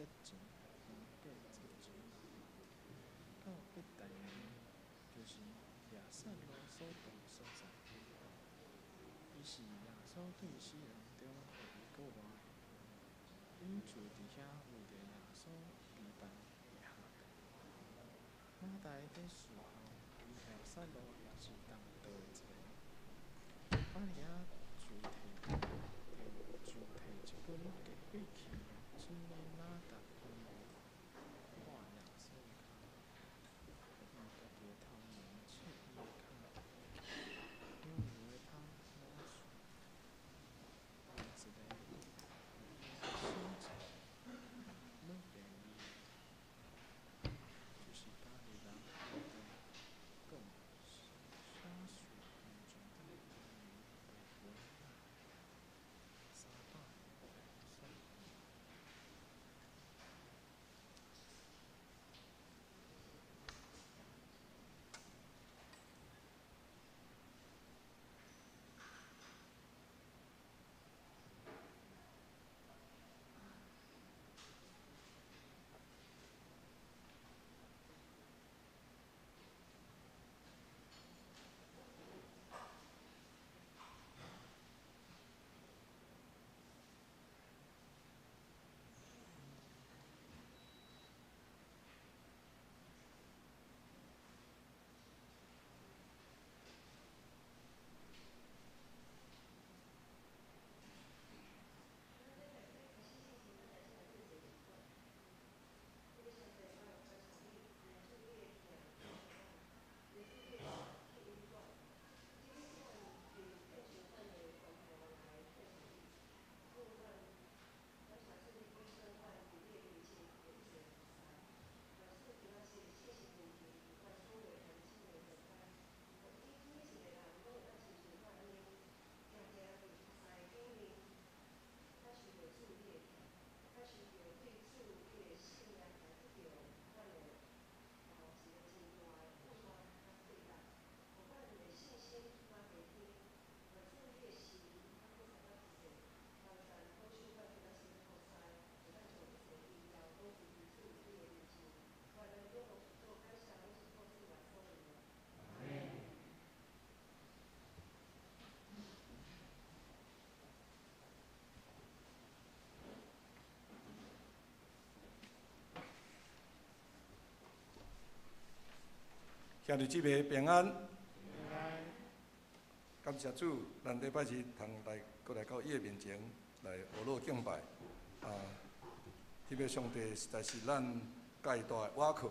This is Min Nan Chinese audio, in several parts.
節錢，無過節錢。到伯大尼，就是拉撒路所住的所在。伊是耶穌對死人中予伊復活的。𪜶就佇遐為著耶穌備辦的下頓。馬大佇侍候，與拉撒路也是同桌的一个。瑪利亞就提一本價貴氣香水的哪噠香膏，抹耶穌的跤，閣用家己的頭毛拭伊的跤，香油的香老師，有一个有影小呂利未，就是加利人猶大講寫事完全等的未分300銀算。兄弟姊妹平安，感謝主，咱禮拜日通來閣來到伊的面前來學樂敬拜。啊，特別上帝實在是咱蓋大的倚靠。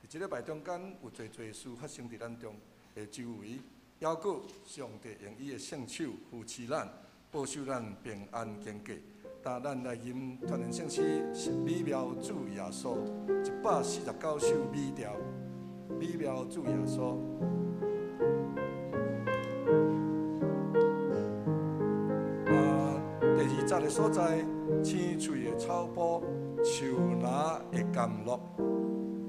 佇這禮拜中間有濟濟事發生佇咱中的周圍，猶閣上帝用伊的聖手扶持咱，保守咱平安經過。當咱來吟團圓聖詩，是美妙主耶穌149首美調。美妙主耶穌。啊，第二節的所在，青翠的草坡，樹林的甘露，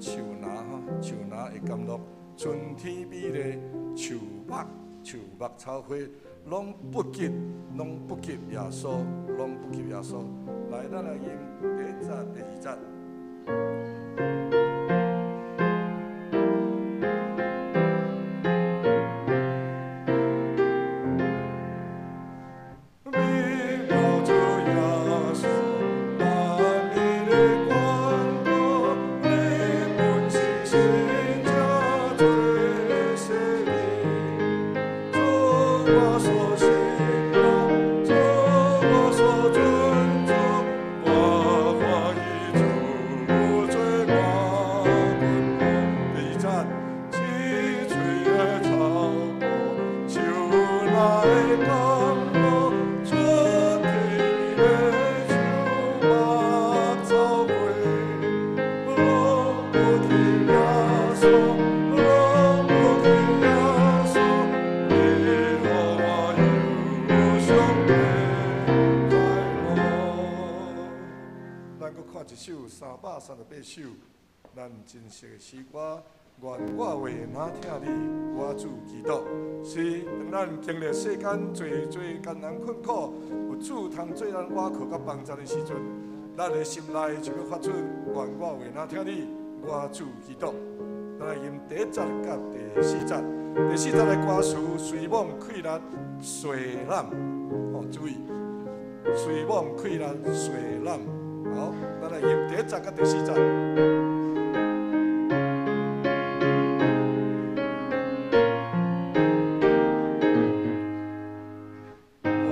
樹林吼，樹林的甘露，春天美麗，樹木樹木草花，攏不及，攏不及耶穌，攏不及耶穌。來，咱來吟第一節、第二節。338首，咱真實的詩歌，願我話若疼你，我主基督。是當咱經歷世間濟濟艱難困苦，有主通做咱倚靠佮幫助的時陣，咱的心內就欲發出願我話若聽你，我主基督。咱來吟第一節佮第四節，第四節的歌詞隨妄氣力細攬，哦，注意，隨妄氣力細攬。好，咱來吟第一節佮第四節。我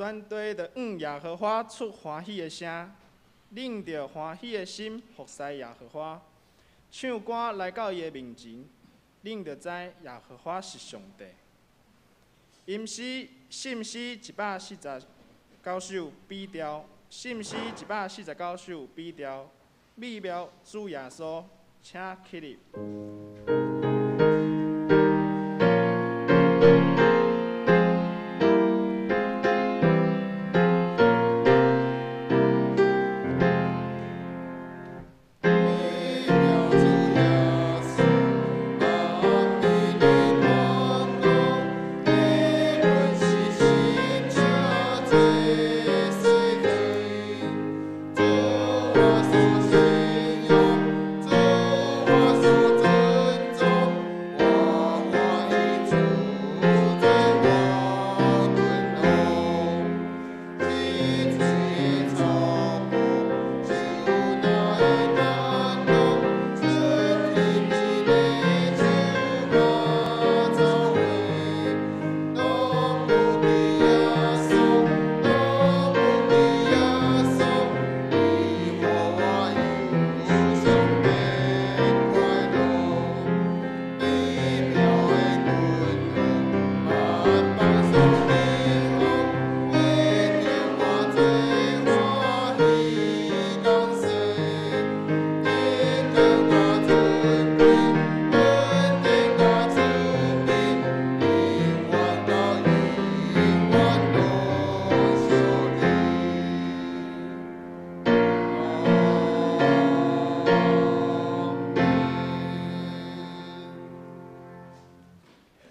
全地著向耶和华出欢喜的声，恁著欢喜的心服侍耶和华，唱歌来到伊的面前，恁著知耶和华是上帝。吟诗，信诗149首 B 调，信诗149首 B 调，美妙主耶稣，请起立。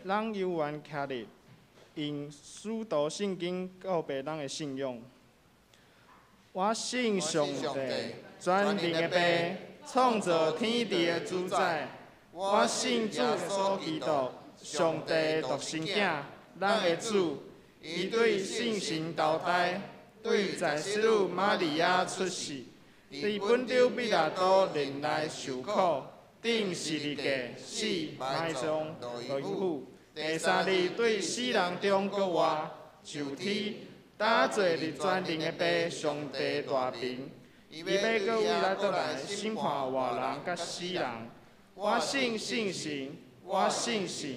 咱犹原徛立，用使徒信经告白咱的信仰。我信上帝，全能的父，创造天地的主宰。我信主耶稣基督，上帝的独生囝，咱的主。伊对圣神投胎，对在圣女玛利亚出世，伫本丢彼拉多年内受苦，钉十字架，死，埋葬，落阴府。第三日对死人中阁活，上天，搭坐伫全能的父上帝大爿。伊欲阁为来倒来审判活人佮死人。我信圣神，我信圣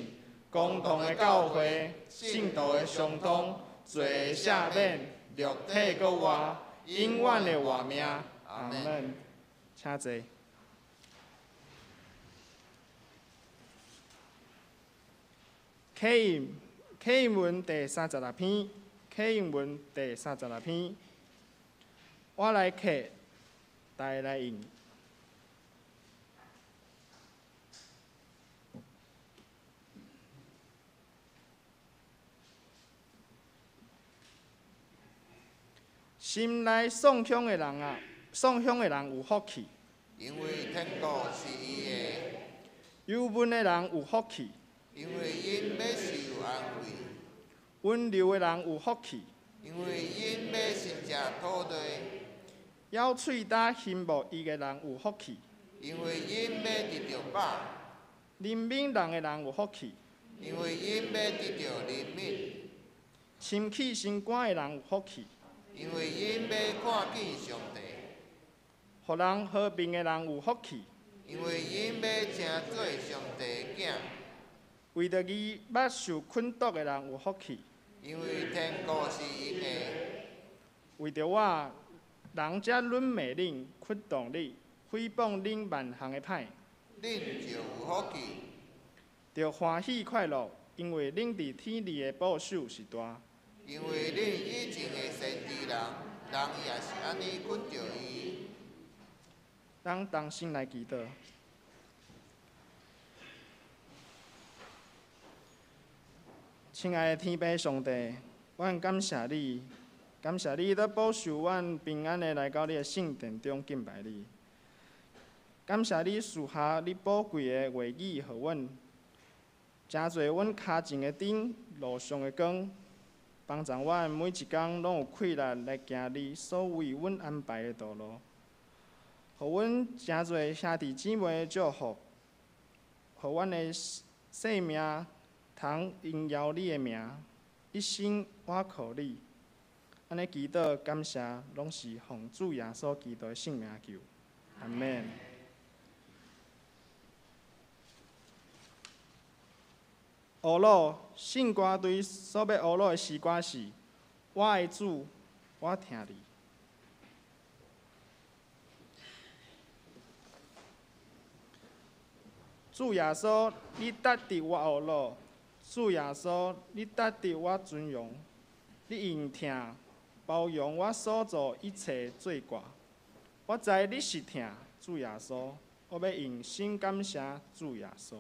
公同的教会，圣徒的相通，罪的赦免，肉体阁活，永远的活命。阿门。请坐。启印，启印文第三十六篇，启印文第三十六篇，我来刻，大家来印。心内送香的人啊，送香的人有福气。因为天国是伊的。忧闷的人有福气。因为𪜶欲受安慰。温柔的人有福气。因为𪜶欲承接土地。咬喙焦欣慕伊的人有福气。因为𪜶欲得著饱。怜悯人的人有福气。因为𪜶欲得著怜悯。深气心肝的人有福气。因为𪜶欲看见上帝。予人和平的人有福气。因为𪜶欲称做上帝的囝。为著义捌受困毒的人有福气。因为天国是𪜶的。为著我，人才辱骂恁、屈动你、诽谤恁万项的歹。恁就有福气。著欢喜快乐，因为恁伫天里的报酬是大。因为恁以前的先知人，人也是按呢困著伊。咱同心来祈祷。亲爱的天父上帝，阮感谢你，感谢你都保守阮平安的来到你的圣殿中敬拜你。感谢你赐下你宝贵的话语予阮，成做阮跤前的灯，路上的光，帮助阮每一工拢有气力来行你所为阮安排的道路，予阮成做兄弟姊妹的祝福，予阮的生命通荣耀你的名，一生倚靠你。按呢祈禱感謝，攏是奉主耶穌基督的聖名求，阿們。呵咾聖歌隊所欲呵咾的詩歌是：我的主，我疼你。主耶穌，你值得我呵咾；主耶穌，你值得我尊榮。你用疼包容我所做一切罪過。我知你是疼，主耶穌，我欲用心感謝主耶穌。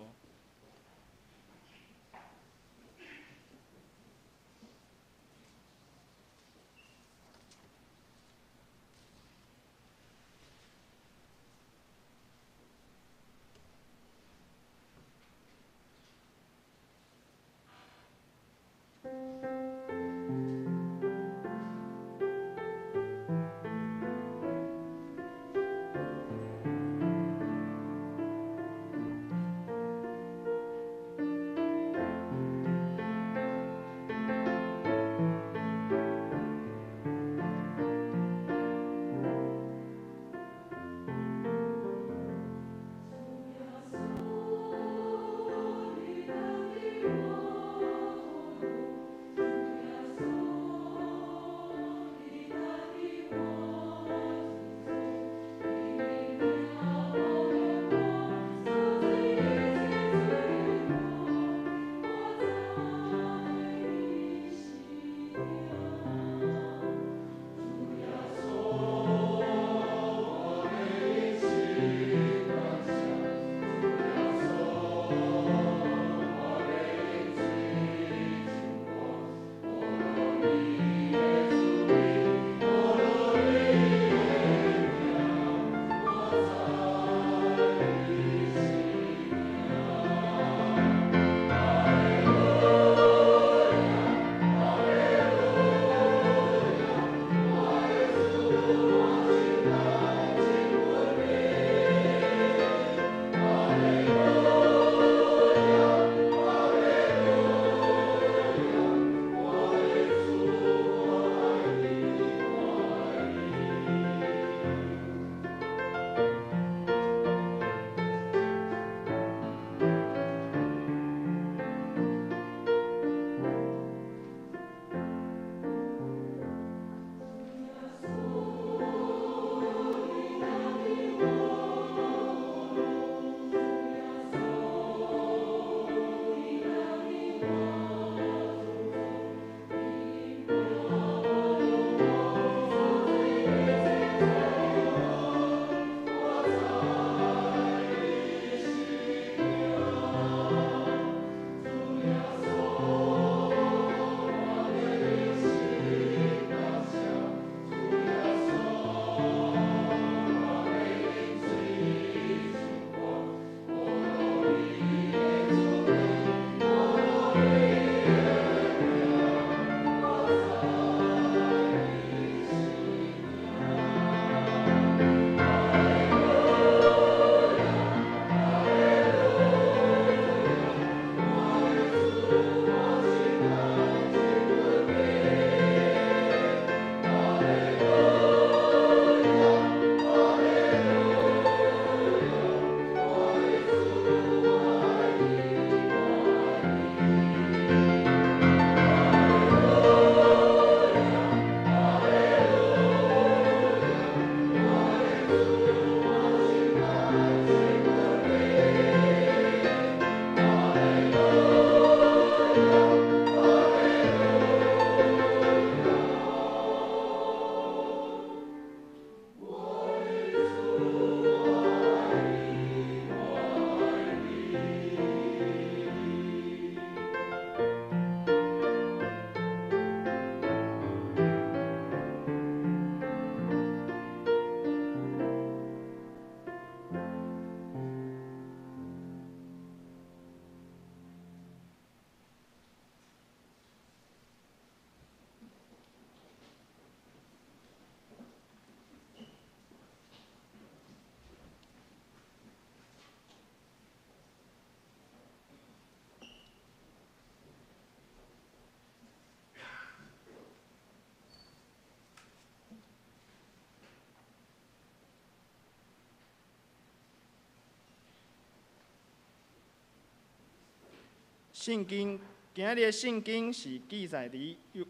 聖經今仔日的聖經是記載佇約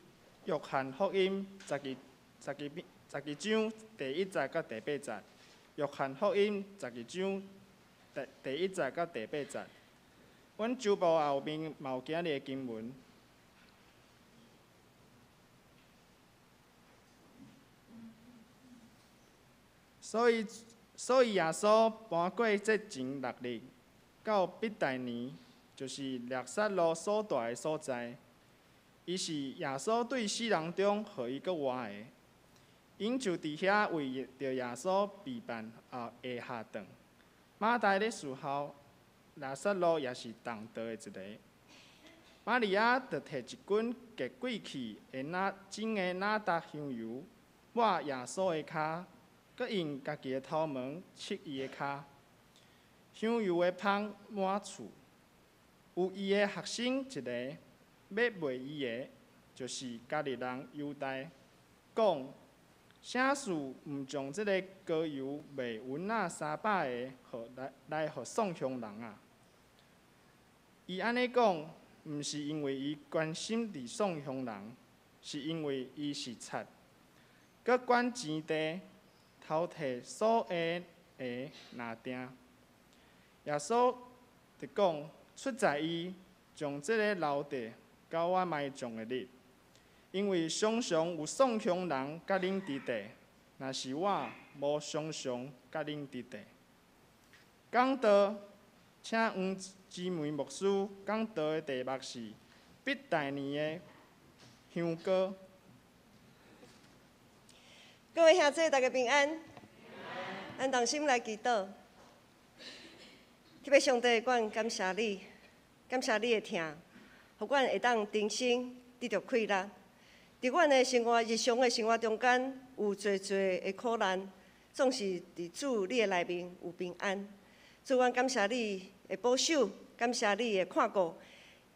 約翰福音12章第一節到第八節。約翰福音十二章第一節到第八節。阮周報後面嘛有今仔日的經文。所以耶穌搬過這前6日，到伯大尼，就是拉撒路所蹛的所在。伊是耶穌對死人中予伊閣活的。𪜶就佇遐為著耶穌備辦後的下頓。馬大咧伺候，拉撒路也是同桌的一个。瑪利亞就提一斤極貴氣的那真的哪噠香油，抹耶穌的跤，閣用家己的頭毛拭伊的跤。香油的香滿厝。有伊的學生一个欲賣伊的，就是加利人猶大，講：啥事毋將這个膏油賣銀仔300个，予來來予送鄉人啊？伊按呢講，毋是因為伊關心佇送鄉人，是因為伊是賊，閣管錢袋，偷提所下的拿定。耶穌就講：出在伊將這个留著，到我埋葬的日，因為常常有送鄉人佮恁佇地，若是我無常常佮恁佇地。講道，請黃之梅牧師講道的題目是《伯大尼的香膏》。各位兄弟，大家平安。咱同心來祈禱。特別上帝，阮感謝你，感謝你的疼，予阮會當重生得著快樂。佇阮的生活，日常的生活中間，有濟濟的苦難，總是佇主你的內面有平安。主，阮感謝你的保守，感謝你的看顧，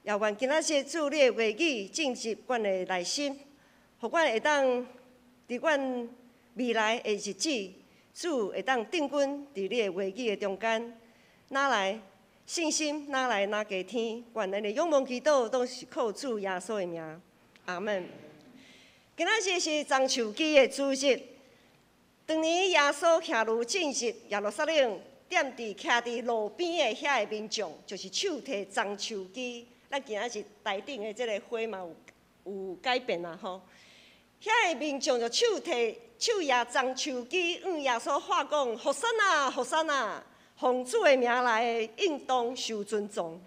也願今仔日主你的話語進入阮的內心，予阮會當佇阮未來的日子，主會當定睛佇你的話語的中間，哪來信心，哪來哪加添。願咱的仰望祈禱，攏是靠主耶穌的名，阿們。今仔日是棕樹枝的主日，當年耶穌徛路進入耶路撒冷，踮佇徛佇路邊的遐个民眾，就是手提棕樹枝。咱今仔日台頂的這个花嘛有改變啦吼。遐个民眾就手提手舉棕樹枝，向耶穌喊講：和散那，和散那！奉主的名來的，應當受尊崇。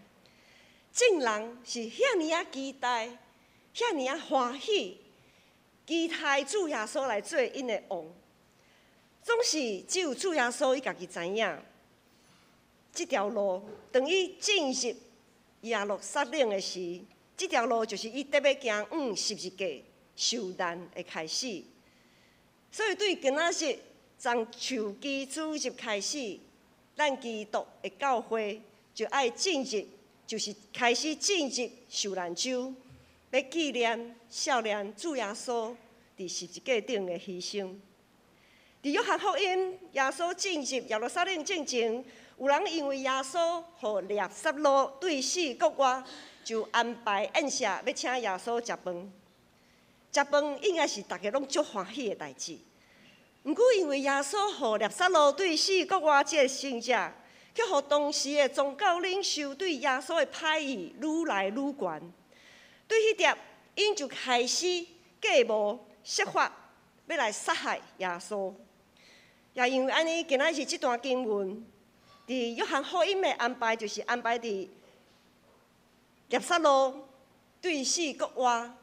眾人是遐爾仔期待，遐爾仔歡喜，期待主耶穌來做𪜶的王。總是只有主耶穌伊家己知影，這條路當伊進入耶路撒冷的時，這條路就是伊得欲行往十字架受難的開始。所以對今仔日棕樹枝主日開始，咱基督的教會就愛進入，就是開始進入受難週，欲紀念少年主耶穌佇十字架頂的犧牲。佇約翰福音，耶穌進入耶路撒冷進前，有人因為耶穌予拉撒路對死復活，就安排宴席欲請耶穌食飯。食飯應該是逐家攏足歡喜的代誌。毋過因為耶穌予拉撒路對死復活這个神跡，卻予當時的宗教領袖對耶穌的歹意愈來愈懸。對彼粒，𪜶就開始計謀設法欲來殺害耶穌。也因為按呢，今仔日這段經文，佇約翰福音的安排，就是安排佇拉撒路對死復活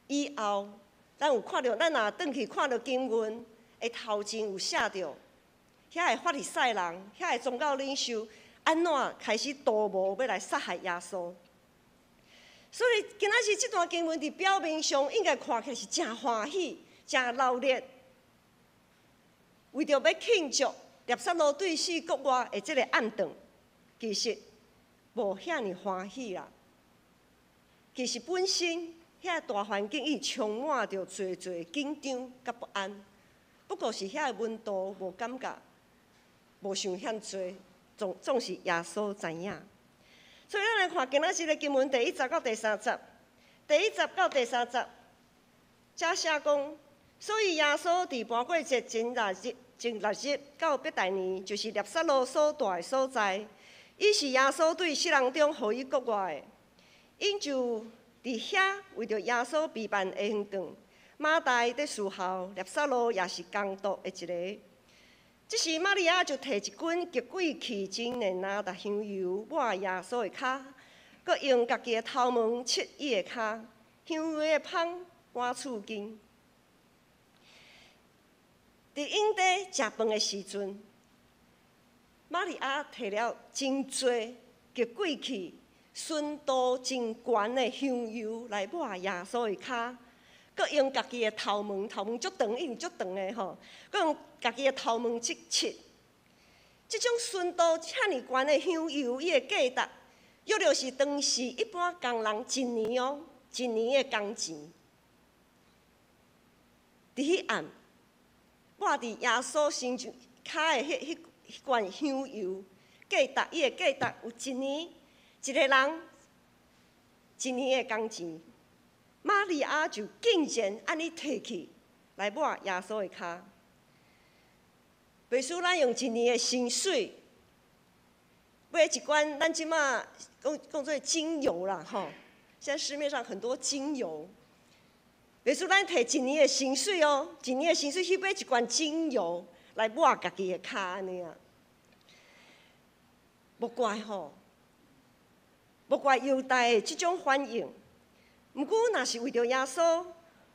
以後，咱有看著，咱若轉去看著經文的頭前有寫著，遐个法利賽人，遐个宗教領袖，按怎開始圖謀欲來殺害耶穌。所以今仔日這段經文佇表面上應該看起來是誠歡喜、誠熱鬧，為著欲慶祝拉撒路對死復活的這个暗頓，其實無遐爾歡喜啦。其實本身遐大環境伊充滿著濟濟緊張佮不安，不過是遐个門徒無感覺，無想遐濟，總是耶穌知影。所以咱來來看今仔日的經文第一節到第三節，第一節到第三節，遮寫講，所以耶穌佇盤過節前六日，前六日到伯大尼，就是辣撒羅所蹛的所在。彼是耶穌對世人中予伊國外的，𪜶就佇遐為著耶穌備辦下昏頓。馬大佇侍候，辣撒羅也是同桌的一个。這時瑪利亞就提一斤極貴氣真的哪噠香油抹耶穌的跤，閣用家己的頭毛拭伊的跤，香油的芳滿厝間。佇𪜶佇食飯的時陣，瑪利亞提了真濟極貴氣、純度真懸的香油來抹耶穌的跤，閣用家己的頭毛，頭毛足長，伊有足長的吼，閣用家己的頭毛去拭。這種純度遮爾懸的香油，伊的價值約略是當時一般工人一年哦，一年的工錢。佇彼暗，抹佇耶穌身上跤的彼罐香油，價值伊的價值有一年一个人一年的工錢。瑪利亞就竟然按呢提去來抹耶穌的跤。袂輸咱用一年的薪水買一罐，咱這馬講講做精油啦，吼。現在市面上很多精油，袂輸咱提一年的薪水哦，一年的薪水去買一罐精油來抹家己的跤按呢啊。無怪吼，無怪猶大的這種反應。毋過，若是為著耶穌，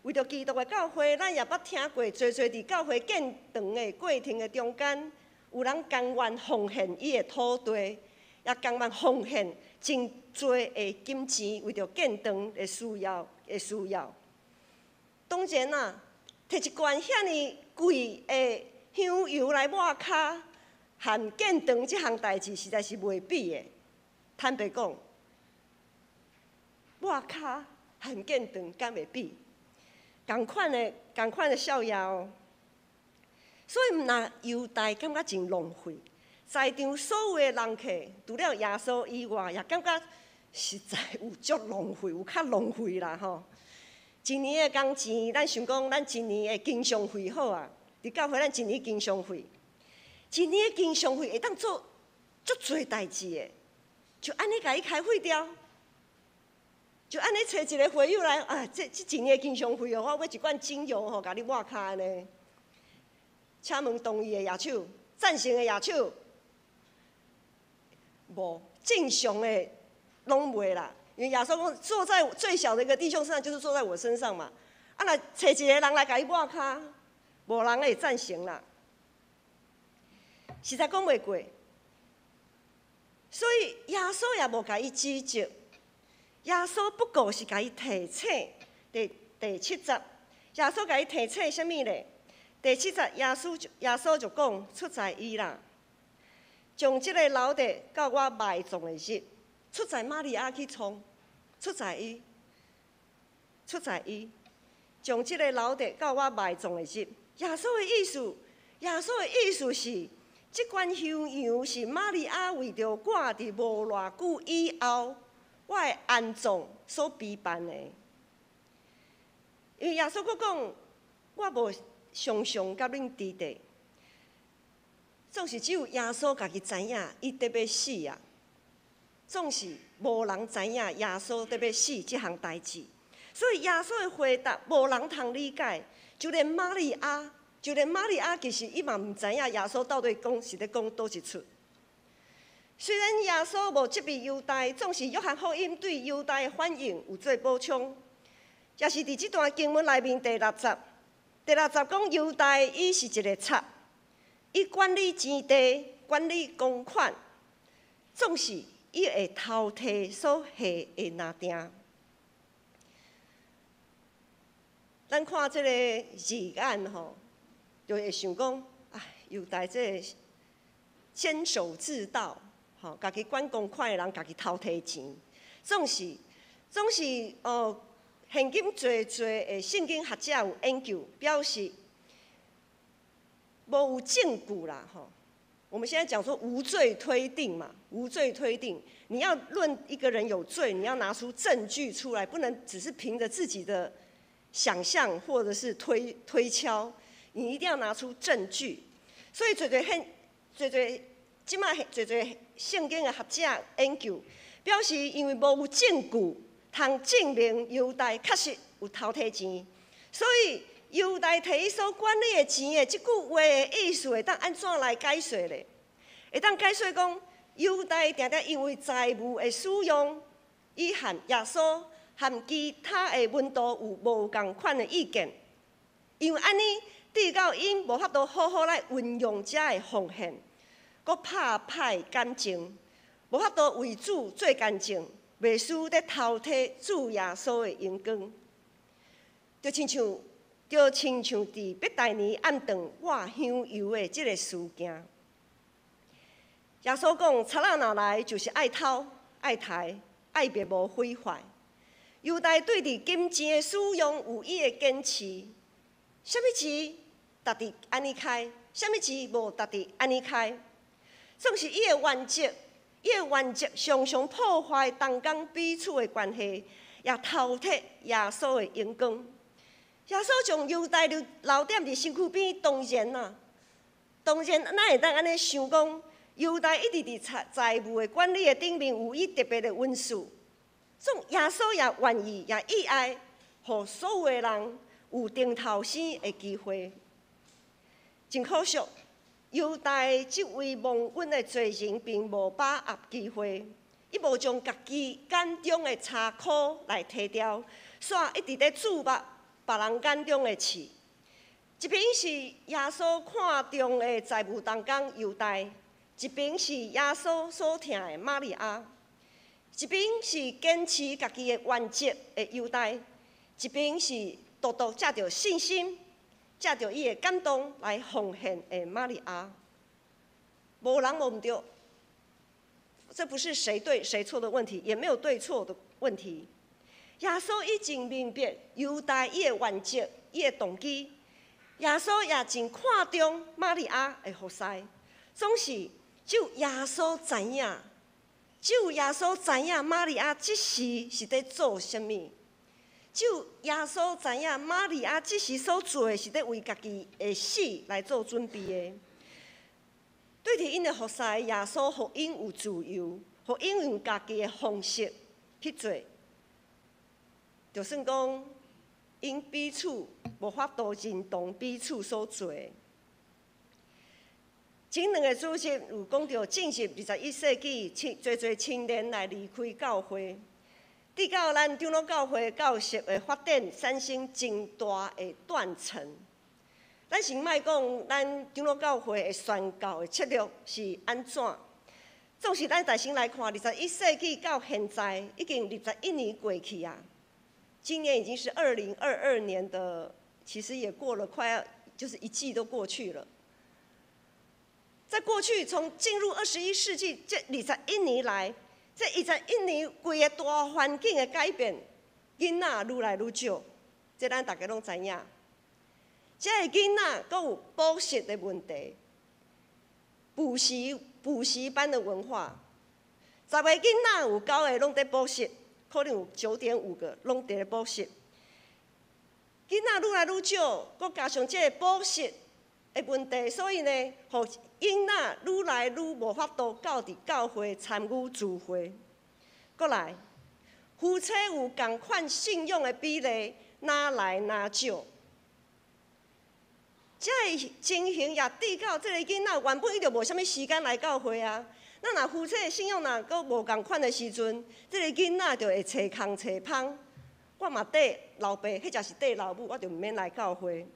為著基督的教會，咱也捌聽過，濟濟佇教會建堂的過程的中間，有人甘願奉獻伊的土地，也甘願奉獻真濟的金錢，為著建堂的需要的需要。當然啊，提一罐遐爾貴的香油來抹跤，和建堂這項代誌實在是袂比的。坦白講，抹跤和建堂敢會比？仝款的，仝款的效益哦。所以毋但猶大感覺真浪費，在場所有的人客，除了耶穌以外，也感覺實在有足浪費，有較浪費啦吼。一年的工錢，咱想講，咱一年的經常費好啊，佇教會咱一年經常費，一年的經常費會當做足濟代誌的，就按呢共伊開費掉，就按呢揣一个會友來啊，這一年的經常費哦，我買一罐精油吼，共你抹跤按呢。請問同意的舉手，贊成的舉手，無正常的攏袂啦。因為耶穌講，坐在最小的一個弟兄身上，就是坐在我身上嘛。啊，若揣一個人來共伊抹跤，無人會贊成啦。實在講袂過，所以耶穌也無共伊指責。耶穌不過是共伊提醒。第七節，耶穌共伊提醒啥物咧？第七節，耶穌就講出在伊啦，將這个留佇到我埋葬的日，出在瑪利亞去創，出在伊，出在伊，將這个留佇到我埋葬的日。耶穌的意思是，這罐香油是瑪利亞為著我佇無偌久以後，我的安葬所備辦的。因為耶穌閣講，我無常常佮恁佇佇，總是只有耶穌家己知影，伊得欲死啊！總是無人知影耶穌得欲死這項代誌，所以耶穌的回答無人通理解，就連瑪利亞其實伊嘛毋知影耶穌到底講是咧講佗一出。雖然耶穌無責備猶大，總是約翰福音對猶大的反應有做補充，也是佇這段經文內面第六節。第六節講猶大伊是一个賊，伊管理錢袋，管理公款，總是伊會偷提所下的拿定。咱看這个字眼吼，就會想講，哎，猶大這个監守自盜，吼，家己管公款的人，家己偷提錢，總是哦。現今濟濟的聖經學者有研究表示，無有證據啦，吼，我們現在講說無罪推定嘛，無罪推定，你要論一個人有罪，你要拿出證據出來，不能只是憑着自己的想象或者是推敲，你一定要拿出證據。所以濟濟現濟濟這馬濟濟聖經的學者研究表示，因為無有證據通證明猶大確實有偷提錢，所以猶大提伊所管理的錢的這句話的意思會當按怎來解釋咧？會當解釋講，猶大定定因為財物的使用，伊和耶穌和其他的門徒有無仝款的意見，因為按呢，致到𪜶無法度好好來運用這个奉獻，閣拍歹感情，無法度為主做見證，袂輸咧偷提主耶穌的榮光，就親像佇伯大尼暗頓抹香油的這个事件。耶穌講：賊仔若來，就是愛偷、愛刣、愛滅無毀壞。猶大對佇金錢的使用有伊的堅持，啥物錢值得按呢開，啥物錢無值得按呢開。總是伊的原則，伊的原則常常破壞同工彼此的關係，也偷提耶穌的榮光。耶穌將猶大留踮佇身軀邊，當然啊，當然，咱會當按呢想講，猶大一直佇財務的管理的頂面有伊特別的恩賜。總耶穌也願意，也意愛，予所有的人有重頭生的機會。真可惜，猶大這位蒙恩的罪人並無把握機會，伊無將家己眼中的柴箍來提掉，煞一直咧注目別人眼中的刺。一邊是耶穌看重的財務同工猶大，一邊是耶穌所疼的瑪利亞。一邊是堅持家己的原則的猶大，一邊是獨獨藉著信心、藉著伊的感動來奉獻的瑪利亞。無人無毋對，這不是誰對誰錯的問題，也沒有對錯的問題。耶穌已經明白猶大伊的原則、伊的動機，耶穌也真看重瑪利亞的服侍，總是只有耶穌知影。只有耶穌知影瑪利亞這時是佇做啥物，只有耶穌知影瑪利亞這時所做的是佇為家己的死來做準備的。對佇𪜶的服侍，耶穌予𪜶有自由，予𪜶用家己的方式去做。就算講𪜶彼此無法度認同彼此所做的。前兩个主日有講著進入21世紀，濟濟青年來離開教會，直到咱長老教會教習的發展產生真大的斷層。咱先莫講咱長老教會的宣教的策略是按怎，總是咱大先來看，21世紀到現在已經21年過去啊，今年已經是2022年的，其實也過了快要就是一季都過去了。在過去，從進入21世紀這二十一年來，這二十一年規个大環境的改變，囡仔愈來愈少，這咱大家攏知影。這个囡仔閣有補習的問題，補習班的文化，10個囡仔有九個攏佇補習，可能有9.5個攏佇咧補習。囡仔愈來愈少，閣加上這个補習的問題，所以呢，予囡仔愈來愈無法度到佇教會參與聚會。閣來，夫妻有仝款信仰的比例，愈來愈少。這个情形也致到這个囡仔原本伊就無啥物時間來教會啊。那若夫妻的信仰若閣無仝款的時陣，這个囡仔就會揣空揣芳。我嘛綴老爸，或者是綴老母，我就毋免來教會。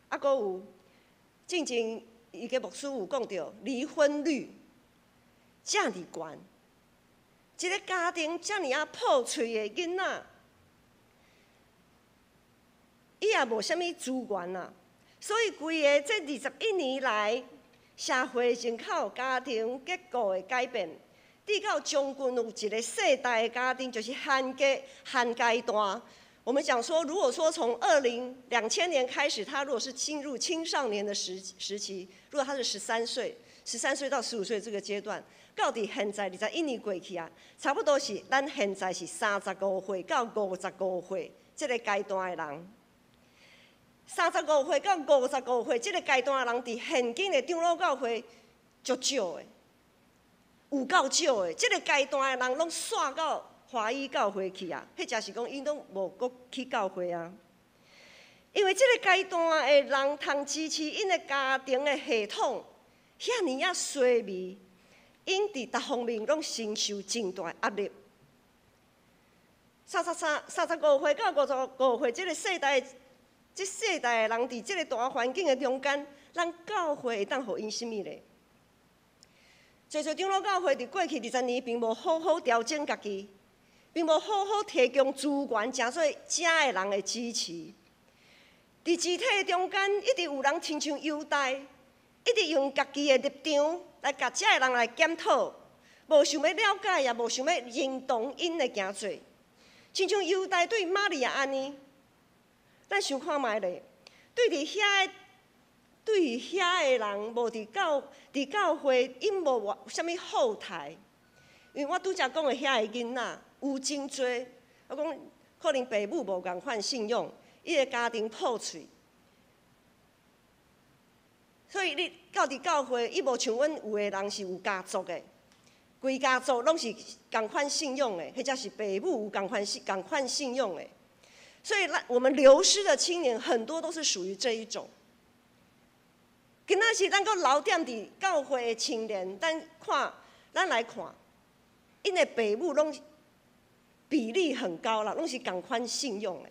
啊，閣有進前伊个牧師有講著離婚率遮爾懸，一个家庭遮爾仔破碎的囡仔，伊也無啥物資源啊。所以規个這21年來，社會人口家庭結構的改變，直到將近有一個世代的家庭，就是現階段。我們講說，如果說從2000年開始，他如果是進入青少年的時期，如果他是13歲， 13歲到15歲這個階段，到佇現在21年過去啊，差不多是咱現在是三十五歲到五十五歲這個階段的人。三十五歲到五十五歲這個階段的人，佇現今的長老教會足少的，有夠少的。這個階段的人攏徙到華語教會去啊，彼者是講𪜶攏無閣去教會啊。因為這個階段的人通支持𪜶的家庭的系統，遐爾仔衰微，𪜶佇逐方面攏承受真大壓力。33、35歲到55歲這個世代，這世代的人佇這個大環境的中間，咱教會會當予𪜶啥物咧？濟濟長老教會佇過去二十年並無好好調整家己，並無好好提供資源，成做遮的人的支持。佇肢體中間，一直有人親像猶大，一直用家己的立場來共遮的人來檢討，無想欲了解，也無想欲認同𪜶的行做。親像猶大對瑪利亞按呢，咱想看覓咧？對佇遐的人，無佇教會，𪜶無啥物後台。因為我拄才講的遐的囡仔有真濟，我講可能爸母無仝款信仰。伊的家庭破碎，所以你到佇教會，伊無像阮有的人是有家族的，規家族攏是仝款信仰的，或者是爸母有仝款信仰的，所以咱我們流失的青年很多都是屬於這一種。今仔日咱閣留踮佇教會的青年，咱來看，𪜶的爸母攏比例很高啦，攏是仝款信仰的。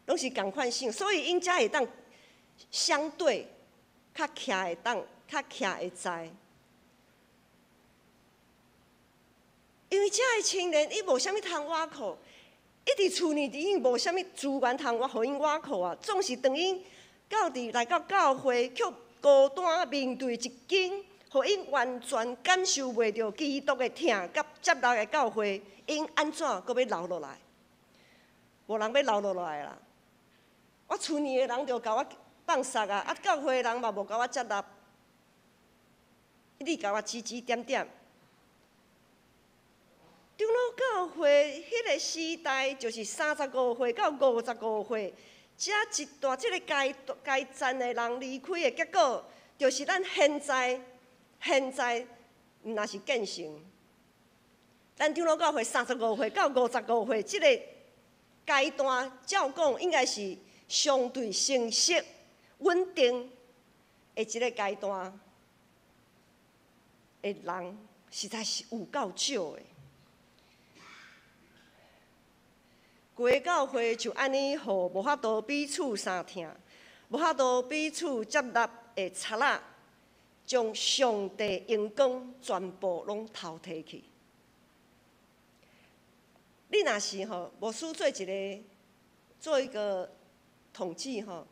攏是仝款信，所以𪜶才會當相對較徛會當，較徛會在。因為遮的青年，伊無啥物通倚靠，伊佇厝裡已經無啥物資源通我予𪜶倚靠啊。總是當𪜶到佇來到教會，卻孤單面對一間，予𪜶完全感受袂著基督的疼佮接納的教會，𪜶按怎閣欲留落來？無人欲留落來啦。我厝裡的人就共我放捒啊，啊，教會的人嘛無共我接納，你共我指指點點。長老教會彼個時代，就是三十五歲到五十五歲，這一段這個階層的人離開的結果，就是咱現在毋若是建成。咱長老教會三十五歲到五十五歲這個階段，照講應該是相對成熟、穩定的一個階段的人，實在是有夠少的。規个教會就按呢，予無法度彼此相疼，無法度彼此接納的賊仔，將上帝榮光全部攏偷提去。你若是吼，牧師做一個統計吼，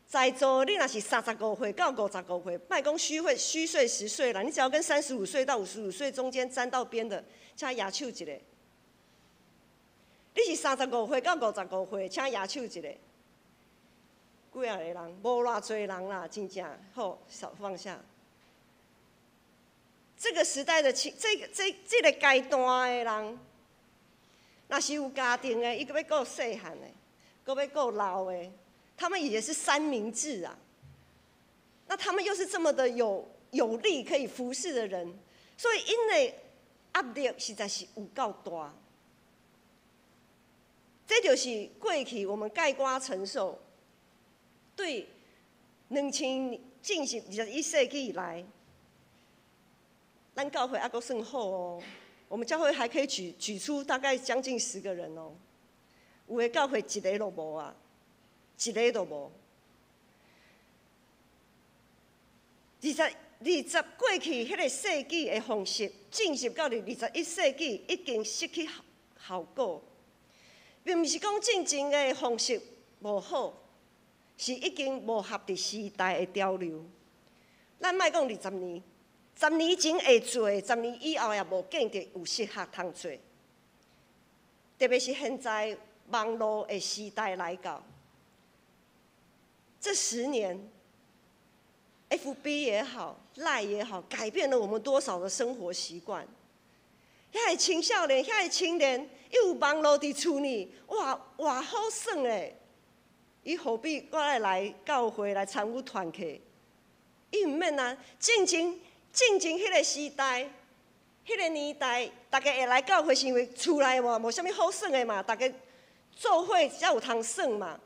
在座你若是三十五歲到五十五歲，莫講虛歲10歲啦，你只要跟35歲到55歲中間沾到邊的，請舉手一下。你是三十五歲到五十五歲，請舉手一下。幾仔個人？無偌濟人啦，真正好，手放下。這個時代的青，這個階段的人，若是有家庭的，伊閣欲顧細漢的，閣欲顧老的，他們也是三明治啊。那他們又是這麼的有力可以服侍的人，所以𪜶的壓力實在是有夠大。這就是過去我們概括承受，對2000進入21世紀以來，咱教會猶閣算好哦。我們教會還可以舉出大概將近10個人哦。有的教會一個都無啊，一個都無。二十過去彼個世紀的方式，進入到21世紀，已經失去效果。並毋是講進前的方式無好，是已經無合佇時代的潮流。咱莫講二十年，十年前會做，十年以後也無見得有適合通做。特別是現在網路的時代來到，這10年。FB 也好，LINE 也好，改變了我們多少的生活習慣。遐个青少年，遐个青年，伊有網路佇厝裡，哇哇好耍咧！伊何必閣愛來教會來參與團契？伊毋免啊！進前進前彼個時代，彼個年代，逐家會來教會是因為厝內嘛無啥物好耍的嘛，逐家做伙才有通耍嘛。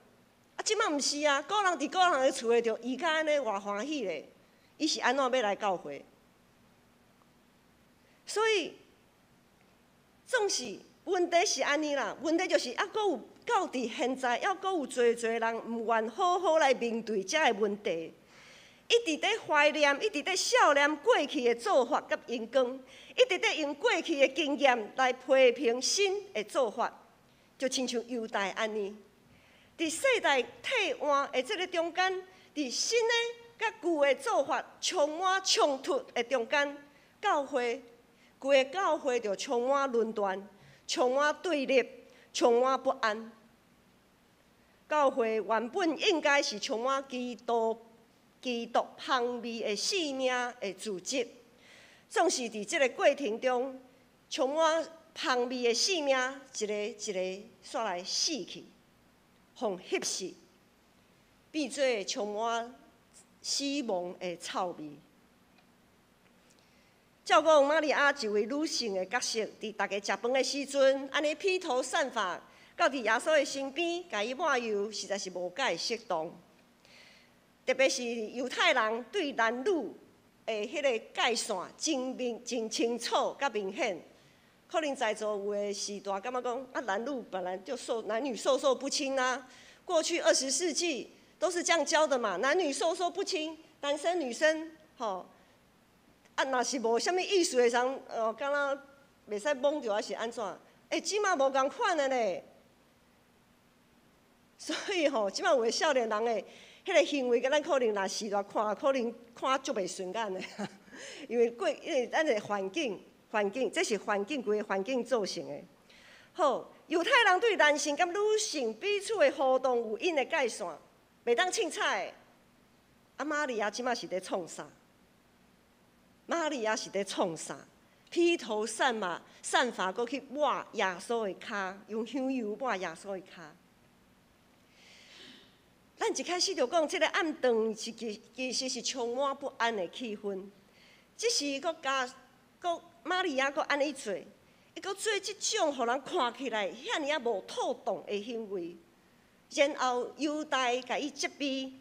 啊，這馬毋是啊，個人佇個人的厝內就伊較按呢偌歡喜咧。伊是按怎欲來教會？所以總是問題是按呢啦，問題就是猶閣有到佇現在，猶閣有濟濟人毋願好好來面對這个問題，一直佇懷念，一直佇數念過去的做法佮榮光，一直佇用過去的經驗來批評新的做法，就親像猶大按呢。佇世代替換的這个中間，佇新的佮舊的做法充滿衝突的中間，教會規个教會就充滿論斷，充滿對立，充滿不安。教會原本應該是充滿基督香味的生命的組織，總是佇這个過程中，充滿香味的生命，一个一个煞來死去，予稀釋，變做充滿死亡的臭味。照講，瑪利亞一位女性的角色，佇逐家食飯的時陣，按呢披頭散髮，到佇耶穌的身邊，共伊抹油，實在是無蓋適當。特別是猶太人對男女的彼个界線真明、真清楚、佮明顯。可能在座有的時代感覺講，啊，男女本來就授男女授受不親啊。過去20世紀都是這樣教的嘛，男女授受不親，男生女生，吼。啊，若是無啥物意思的時陣，哦，敢若袂使摸著，還是按怎？欸，這馬無仝款的咧。所以吼，這馬有的少年人的彼个行為，佮咱可能若時代看，可能看足袂順眼的，因為咱的環境，環境，這是環境規个環境造成的。好，猶太人對男性佮女性彼此的互動有𪜶的界線，袂當凊彩的。啊，瑪利亞這馬是佇創啥？瑪利亞是佇創啥？披頭散髮，散髮，閣去抹耶穌的跤，用香油抹耶穌的跤。咱一開始就講，這个暗頓是其實是充滿不安的氣氛。這時閣加閣瑪利亞閣按呢做，伊閣做這種予人看起來遐爾仔無妥當的行為，然後猶大共伊責備，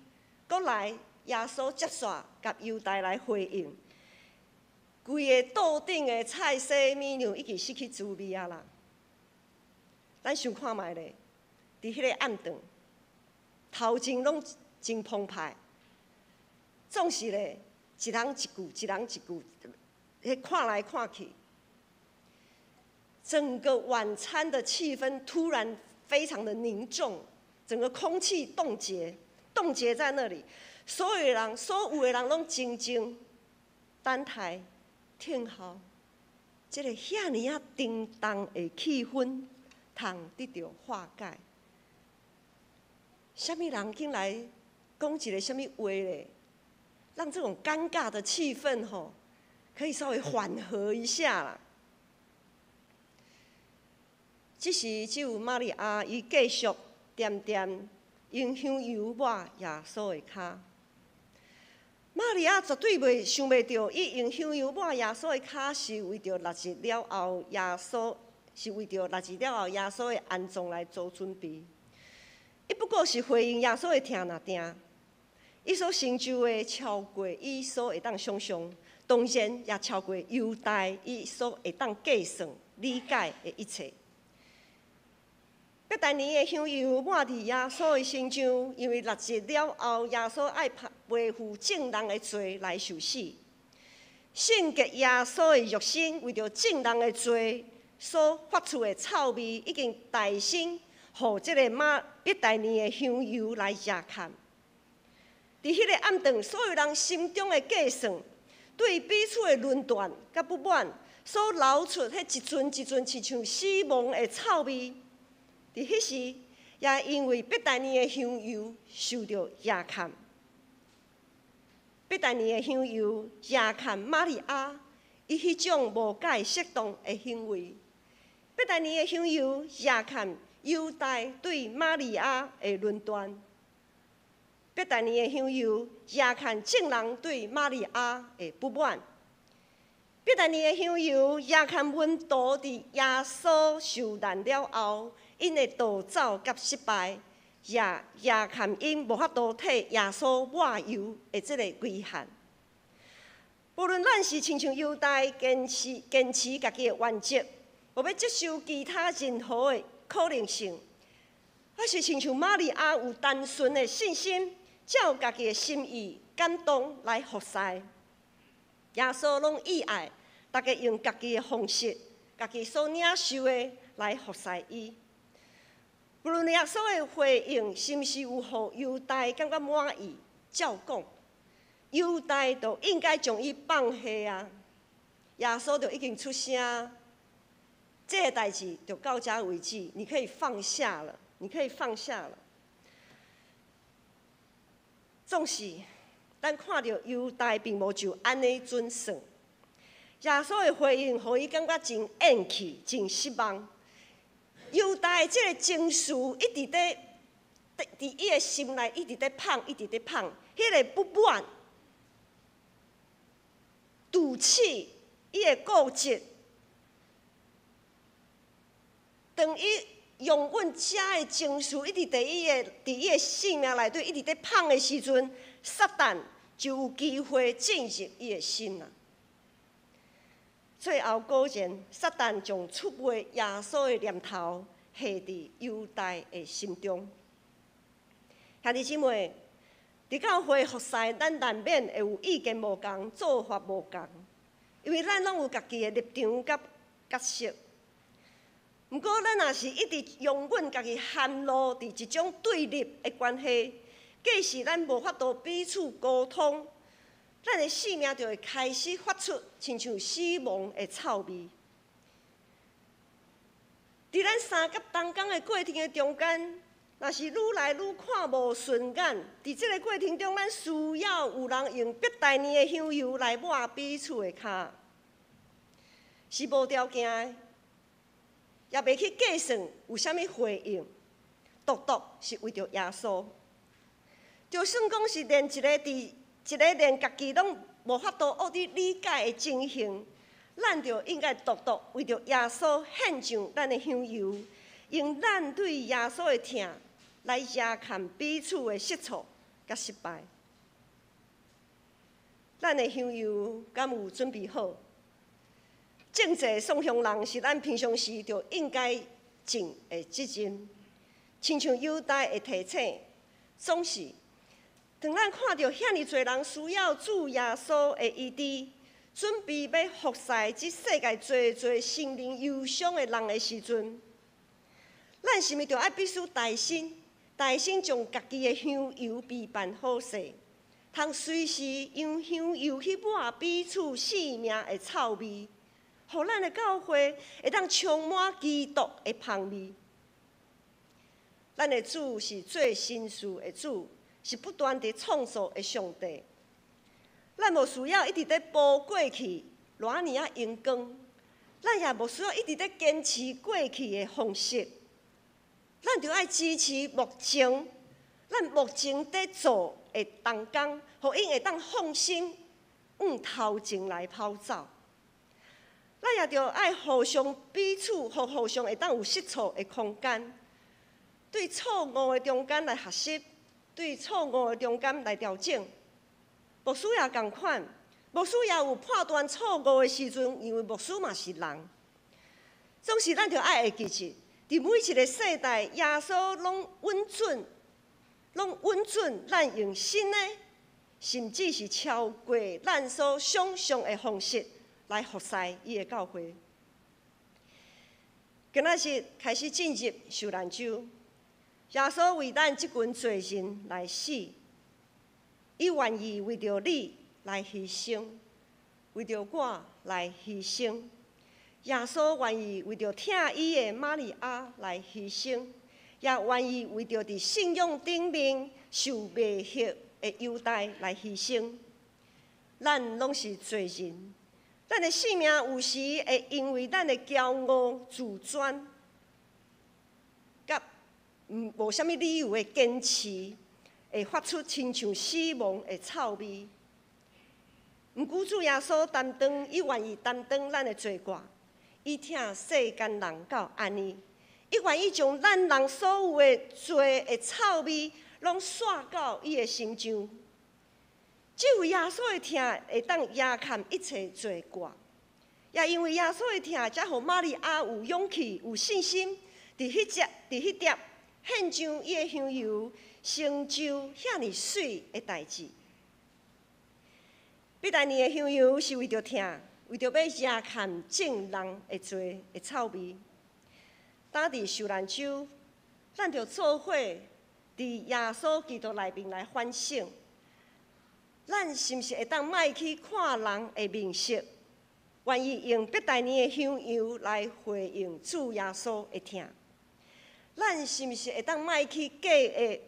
閣來耶穌接煞共猶大來回應。規个桌頂的菜色物樣已經失去滋味啊啦！咱想看覓咧，佇彼个暗頓，頭前攏真澎湃，總是咧一人一句，一人一句，彼看來看去，整個晚餐的氣氛突然非常的凝重，整個空氣凍結，凍結在那裡，所有的人攏靜靜等待。聽候，這個遐爾仔沉重的氣氛，通得著化解。啥物人進來講一个啥物話咧，讓這種尷尬的氣氛吼，可以稍微緩和一下啦。這時只有瑪利亞伊繼續恬恬用香油抹耶穌的跤。瑪利亞絕對袂想袂著，伊用香油抹耶穌的跤是為著六日了後，耶穌是為著六日了後耶穌的安葬來做準備。伊不過是回應耶穌的疼爾爾，伊所成就的超過伊所會當想像，當然也超過猶大伊所會當計算理解的一切。伯大尼的香油抹佇耶穌的身上，因為六日了後，耶穌愛背負眾人的罪來受死。聖潔耶穌的肉身為著眾人的罪所發出的臭味，已經代身予這個瑪伯大尼的香油來遮蓋。佇彼个暗頓，所有人心中的計算，對彼此的論斷佮不滿，所流出彼一陣一陣親像死亡的臭味。佇彼時，也因為伯大尼的香油受著遮蓋。伯大尼的香油惹牵瑪利亞，伊彼種無解適當的行為。伯大尼的香油惹牽猶大對瑪利亞的論斷。伯大尼的香油惹牽眾人對瑪利亞的不滿。伯大尼的香油惹牽門徒佇耶穌受難了後，𪜶的逃走佮失敗，也惹牽𪜶無法度替耶穌抹油的這個遺憾。無論咱是親像猶大堅持家己的原則，無欲接受其他任何的可能性，抑是親像瑪利亞有單純的信心，照家己的心意感動來服侍，耶穌攏意愛大家用家己的方式、家己所領受的來服侍伊。無論耶穌的回應是毋是有予猶大感覺滿意，照講，猶大就應該將伊放下啊！耶穌就已經出聲，這個代誌就到這為止，你可以放下了，你可以放下了。總是，咱看著猶大並無就按呢準算，耶穌的回應予伊感覺真厭氣、真失望。猶大這個情緒一直佇佇伊的心內一直佇膨，一直佇膨，彼個不滿、妒氣、伊的固執，當伊容忍這个情緒一直佇伊的性命內底一直佇膨的時陣，撒旦就有機會進入伊的心啊。最後果然，撒旦將出賣耶穌的念頭下佇猶大的心中。兄弟姊妹，佇教會服侍，咱難免會有意見無仝、做法無仝，因為咱攏有家己的立場佮角色。毋過，咱若是一直容忍家己陷落佇一種對立的關係，假使咱無法度彼此溝通，咱的性命就會開始發出親像死亡的臭味。佇咱相佮同工的過程的中間，若是愈來愈看無順眼，佇這個過程中，咱需要有人用伯大尼的香油來抹彼此的跤，是無條件的，也袂去計算有啥物回應，獨獨是為著耶穌。就算講是連一個佇一個連家己攏無法度學佇理解的情形，咱就應該獨獨為著耶穌獻上咱的香油，用咱對耶穌的疼來遮蓋彼此的失錯佮失敗。咱的香油敢有準備好？種濟送香人是咱平常時就應該盡的責任。親像猶大的提醒，總是當咱看著遐爾濟人需要主耶穌的醫治，準備欲服侍這世界濟濟心靈憂傷的人的時陣，咱是毋是著愛必須大心，大心將家己的香油備辦好勢，通隨時用香油去抹彼此性命的臭味，予咱的教會會當充滿基督的芳味。咱的主是做新事的主，是不斷佇創造的上帝。咱無需要一直佇補過去偌爾仔榮光，咱也無需要一直佇堅持過去的方式。咱著愛支持目前，咱目前佇做的同工，予𪜶會當放心向頭前來跑走。咱也著愛互相彼此，予互相會當有失錯的空間，對錯誤的中間來學習，對錯誤的中間來調整。牧師也仝款，牧師也有判斷錯誤的時陣，因為牧師嘛是人。總是咱著愛會記得，佇每一個世代，耶穌攏允准，攏允准咱用新的，甚至是超過咱所想像的方式來服侍伊的教會。今仔日開始進入受難週，耶穌為咱這群罪人來死，伊願意為著你來犧牲，為著我來犧牲。耶穌願意為著疼伊的瑪利亞來犧牲，也願意為著佇信仰頂面受迷惑的猶大來犧牲。咱攏是罪人，咱的性命有時會因為咱的驕傲、自尊，佮無啥物理由的堅持，會發出親像死亡的臭味。毋過主耶穌擔當，伊願意擔當咱的罪過，伊疼世間人到按呢，伊願意將咱人所有的罪的臭味，攏徙到伊的身上。只有耶穌的疼會當遮蓋一切罪過，也因為耶穌的疼，才予瑪利亞有勇氣、有信心，佇彼碟獻上伊的香油，成就遐爾媠的代誌。伯大尼的香油是為著疼，為著欲遮蓋眾人的罪的臭味。當佇受難週，咱著做伙佇耶穌基督內面來反省，咱是毋是會當莫去看人的面色，願意用伯大尼的香油來回應主耶穌的疼？咱是毋是會當莫去計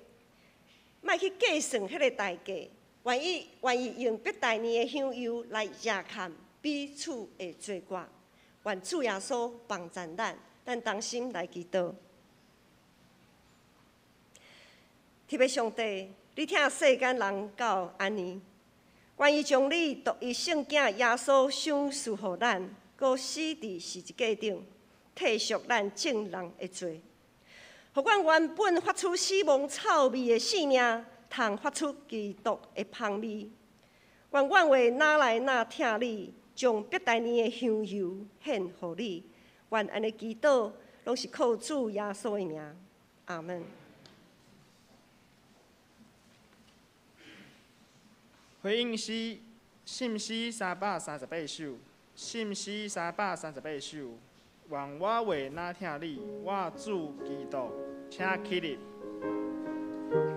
算彼个代價，願意用伯大尼的香油來遮蓋彼此的罪過？願主耶穌幫助咱，咱同心來祈禱。天父上帝，你疼世間人到按呢，願意將你獨一聖子耶穌賞賜予咱，閣死佇十字架頂，替贖咱眾人的罪，予阮原本發出死亡臭味的性命，通發出基督的芳味。願阮會愈來愈疼你，將伯大尼的香油獻予你。願按呢祈禱，攏是靠主耶穌的名。阿們。回應詩，信詩338首，信詩338首。願我話若疼你，我主基督，請起立。我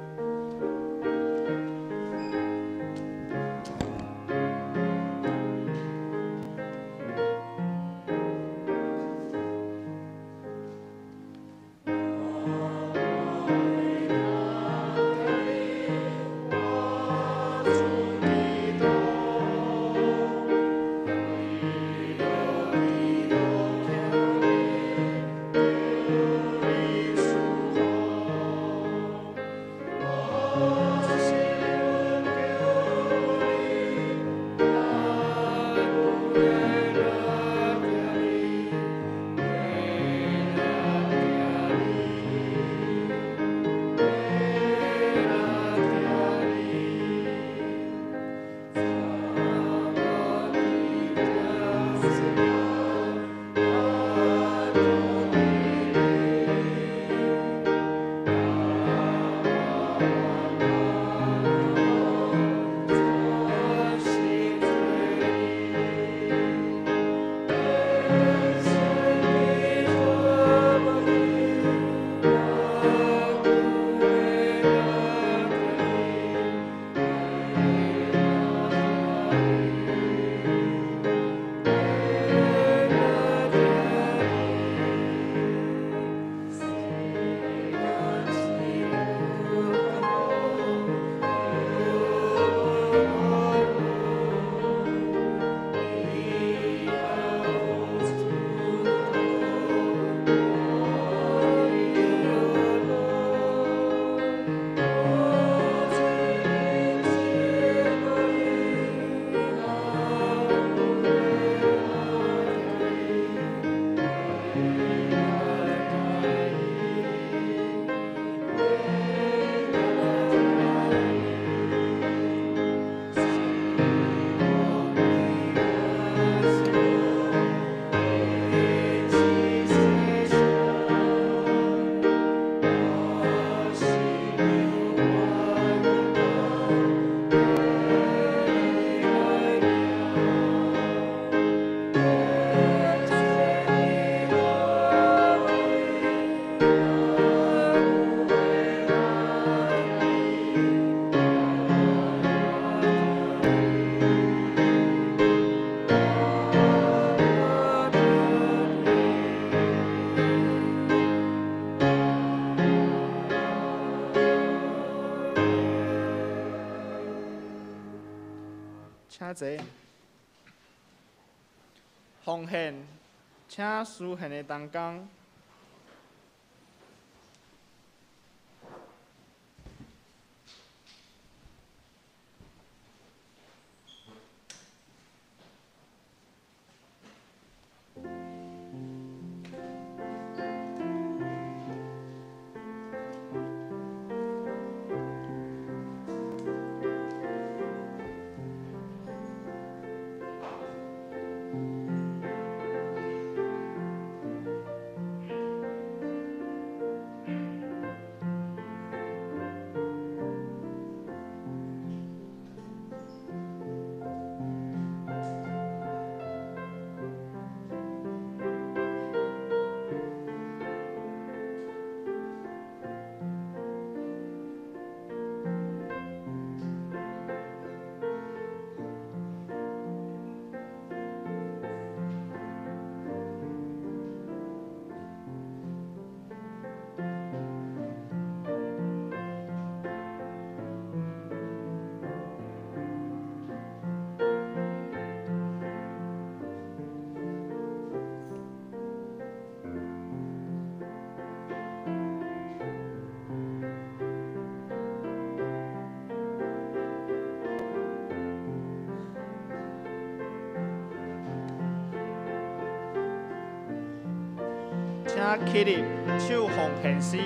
坐。奉献，请司献的同工。请起立，唱奉献诗。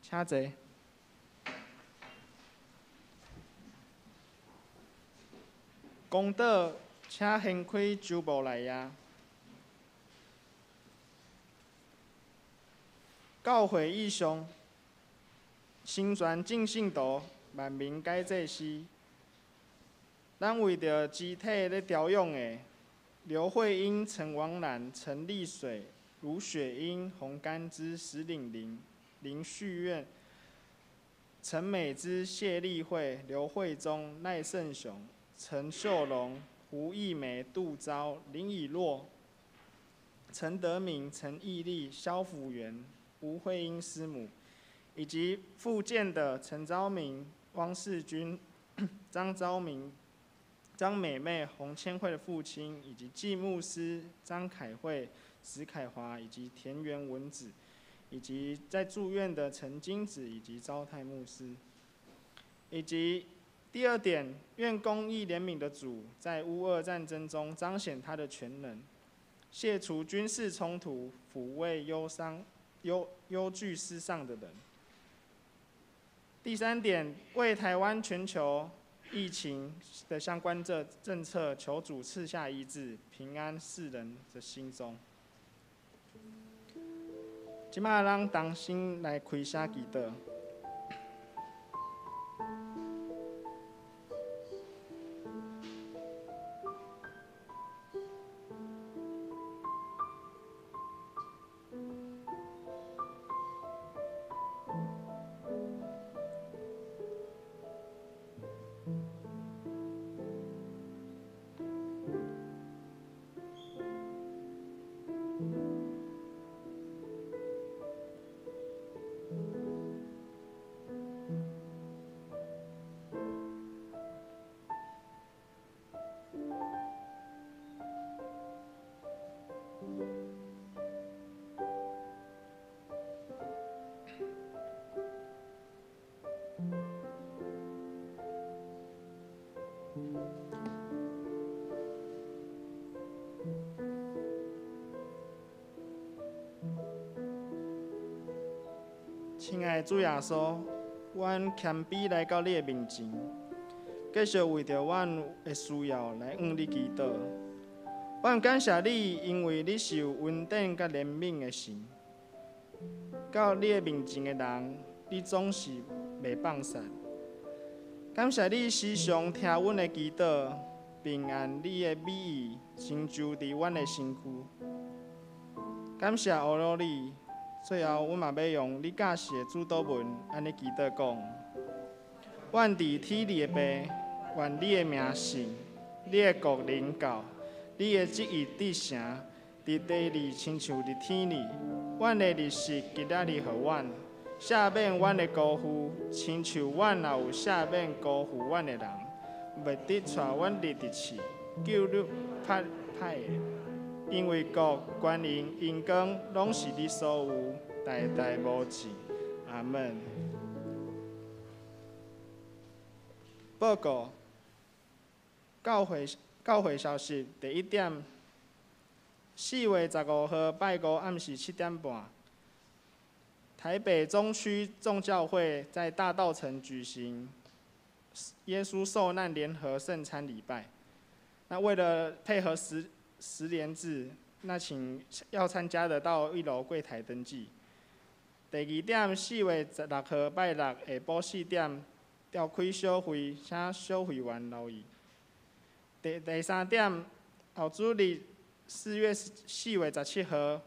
请坐。公道，请掀开周报内页。教会意象，成全众信徒，万民改祭司。咱为著肢体咧调养的刘慧英、陈王兰、陈丽水、卢雪英、洪甘之、石岭玲、林旭苑、陈美芝、谢丽慧、刘慧忠、赖胜雄、陈秀龙、胡义梅、杜昭、林以洛、陈德明、陈义利、萧辅元、吴慧英师母，以及复健的陈昭明、汪世军、张昭明、张美妹、洪千惠的父亲，以及季牧师张凯慧、石凯华，以及田园文子，以及在住院的陈金子以及昭泰牧师，以及第二点，愿公义怜悯的主在乌俄战争中彰显他的全能，卸除军事冲突，抚慰忧伤、忧惧世上的人。第三点，为台湾全球疫情的相关政策，求主赐下医治，平安世人的心中。这摆咱同心来开声祈祷。亲爱的主耶稣，阮谦卑来到你的面前，继续为著阮的需要来向你祈祷。阮感谢你，因为你是有恩典佮怜悯的神。到你的面前的人，你總是袂放散。感謝你時常聽阮的祈禱，並按你的美意成就佇阮的身軀。感謝阿羅你，最後阮嘛欲用你教示的主禱文，按呢祈禱講：阮佇天裡的父，願你的名聖，你的國臨到，你的旨意得成，佇地裡親像佇天裡。阮的日食今仔日予阮，赦免阮的辜負，親像阮也有赦免辜負阮的人。袂得帶阮入佇試，救汝歹歹的。因為國、權榮、榮光，攏是你所有，代代無盡。阿門。報告，教會消息第一點，4月15號拜五暗時7點半，台北中區眾教會在大稻埕舉行耶穌受難聯合聖餐禮拜。那為了配合實聯制，那請要參加的到一樓櫃檯登記。第二點，4月16號拜六下晡4點，召開小會，請小會員留意。第三點，後主日4月17號，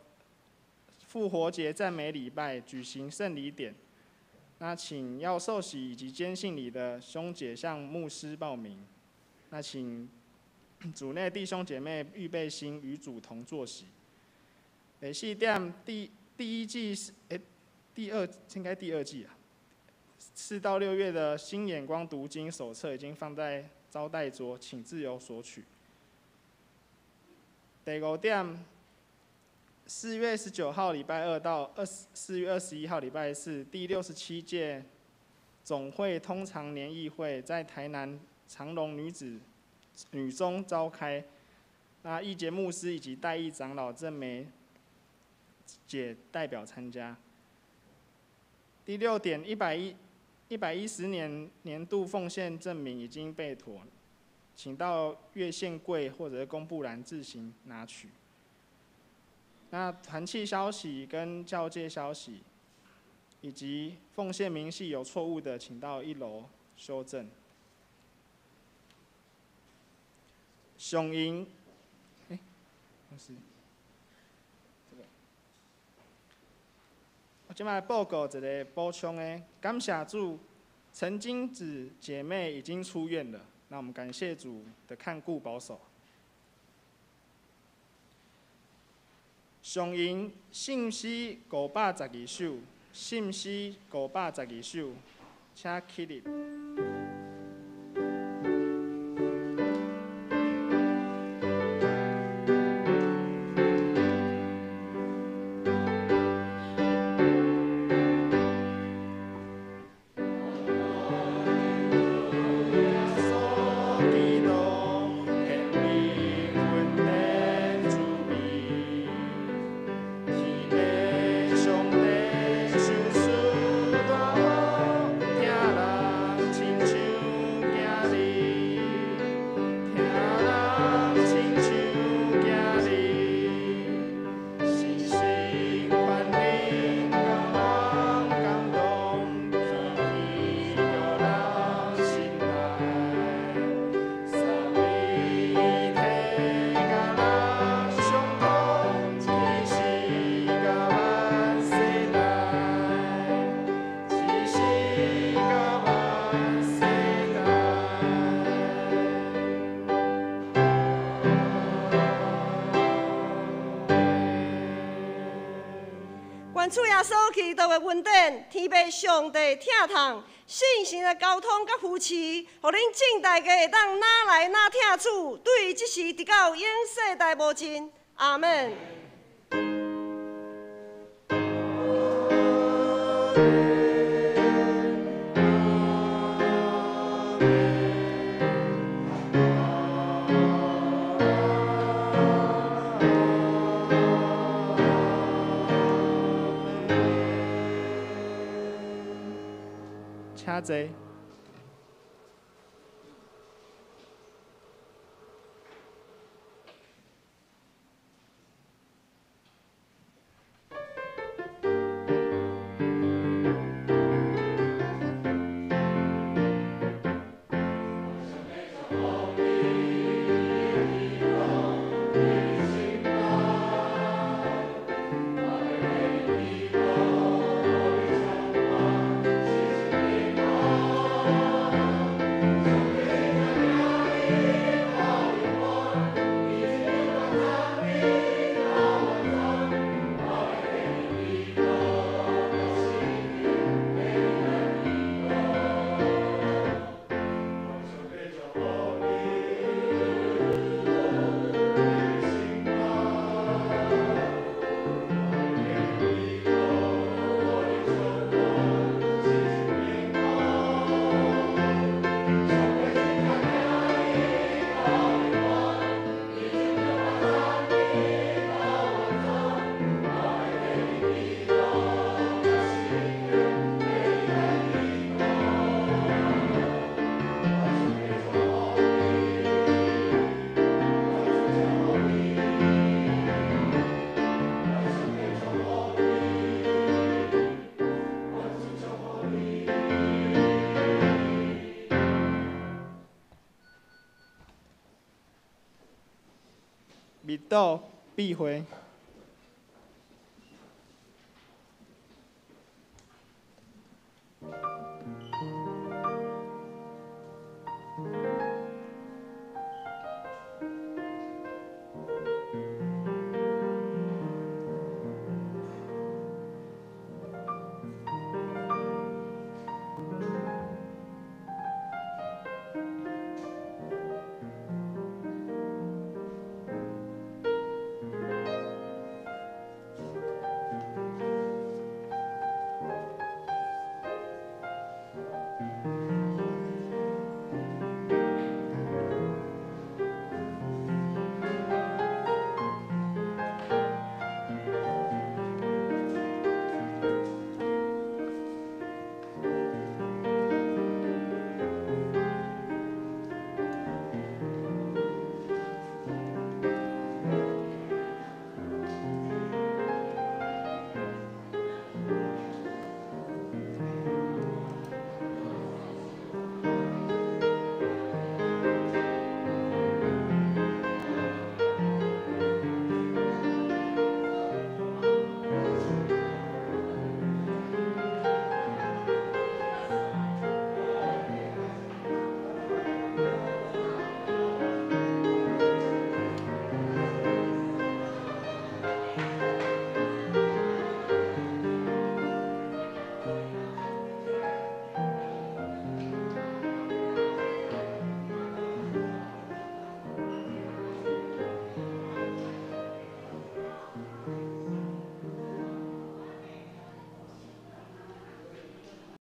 復活節讚美禮拜舉行聖禮典。那請要受洗以及堅信禮的兄姐向牧師報名。那請主內弟兄姐妹預備心與主同坐席。第四點，第一季是第二應該第二季啊，4到6月的新眼光讀經手冊已經放在招待桌，請自由索取。第五點，4月19號禮拜二到4月21號禮拜四，第67屆總會通常年議會在台南長榮女子女中召開，那義傑牧師以及代議長老鄭梅姐代表參加。第六點，110年年度奉獻證明已經備妥，請到月線櫃或者公布欄自行拿取。那團契消息跟教界消息，以及奉獻明細有錯誤的，請到一樓修正。上營，不是，這個，我這擺報告一個補充的，感謝主，陳金子姐妹已經出院了，那我們感謝主的看顧保守。上營信詩512首，信詩512首，請起立。主耶穌基督的恩典，天父上帝疼痛，聖神的交通佮扶持，予恁眾大家會當哪來哪疼主，對這時直到永世代無盡。阿門。請坐。密度比會。